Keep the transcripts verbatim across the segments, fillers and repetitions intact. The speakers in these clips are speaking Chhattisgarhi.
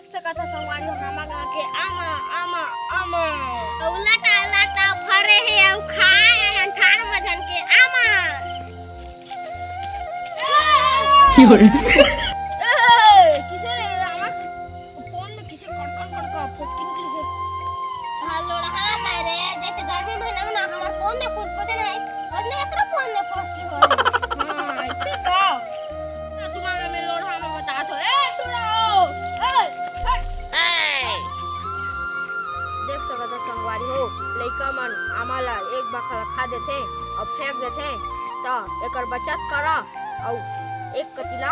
सकत ह संगवारी हो, हमर गाँव के आमा, आमा, आमा। अउ लटा लटा फरे हे अउ खाए हे अंठार वजन के आमा। ए, किसे रे आमा? फोन में किसे कड़कड़ कड़कड़ फोटकिन किसे? हाँ, लोड़हा ताय रे, जैसे गर्मी महीना में ना हमर फोन में फुटफुटे नहीं, ओतने एकरो फोन में फुटकी हो। हाँ, ऐसे का? तुम्हारा में लोड़हा में बता दो। ए, सुनो। ए, हट। देख सकत हो संगवारी हो, लइका मन आमा ला एक बखत खा देथे अउ फेंक देथे, त एकर बचत करा अउ एक कतिला।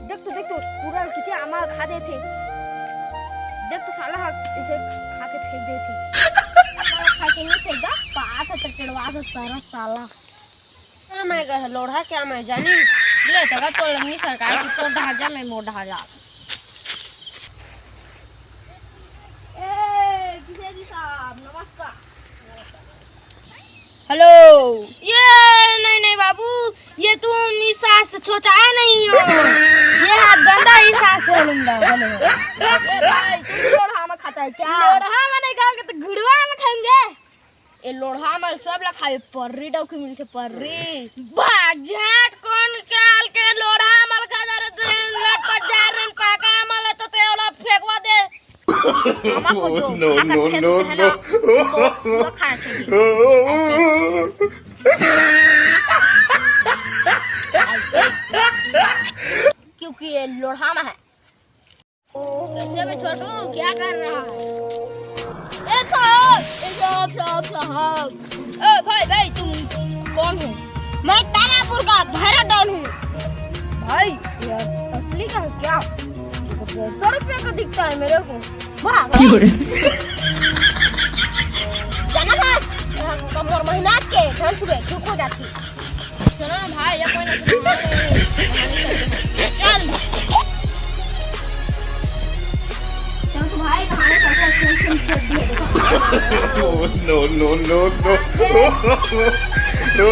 देख तो, देख तो, पूरा किथे आमा खा देथे। देख तो साला हा इसे खा के फेंक देथे। साला खा के नहीं फेंक दा, पास है तो चढ़वा दो सारा साला। क्या मैं कह लोढ़ा क्या मैं जानी। ले तगा तो लंगी सरकार की तो ढाजा में मोर ढाजा। ए, किसे जी साहब, नमस्कार। हेलो। ये नहीं, नहीं बाबू, ये तुम इस सास से छोटा है नहीं हो। ये हाथ गंदा, इस सास से हलूंगा, हेलो। ए भाई, तुम लोढ़ा में खाता है क्या? लोढ़ा में नहीं खाओगे तो गुड़वा में खाएंगे। ये लोढ़ा में सब ला खाए, पर्री डौकी मिलके पर्री। बाजार कौन काल के लोढ़ा में खा जा रहे, लटपट जा रहे, पाका में तो तेवला फेंकवा दे। मामा को जो no, खाकर no, फेंक no, देते हैं ना, no। उनको, उनको खाना चाहिए। क्योंकि ये लोढ़ा में है। कैसे में छोटू क्या कर रहा है? ए साहब, ए साहब, साहब, साहब। ए भाई, भाई, तुम कौन हो? मैं तारापुर का भैरव डॉन हूँ। भाई, ये असली का है क्या? ये तो डेढ़ सौ रुपये का दिखता है मेरे को। वाह, वाह। क्यों रे? जाना था, कमर महीना के धन सुबह चुप हो जाती। चलो ना भाई, ये कोई ना, तुम हमारे चल। चलो तो भाई, कहानी कैसे अच्छे से निपट दिए। Oh, no, no, no, no।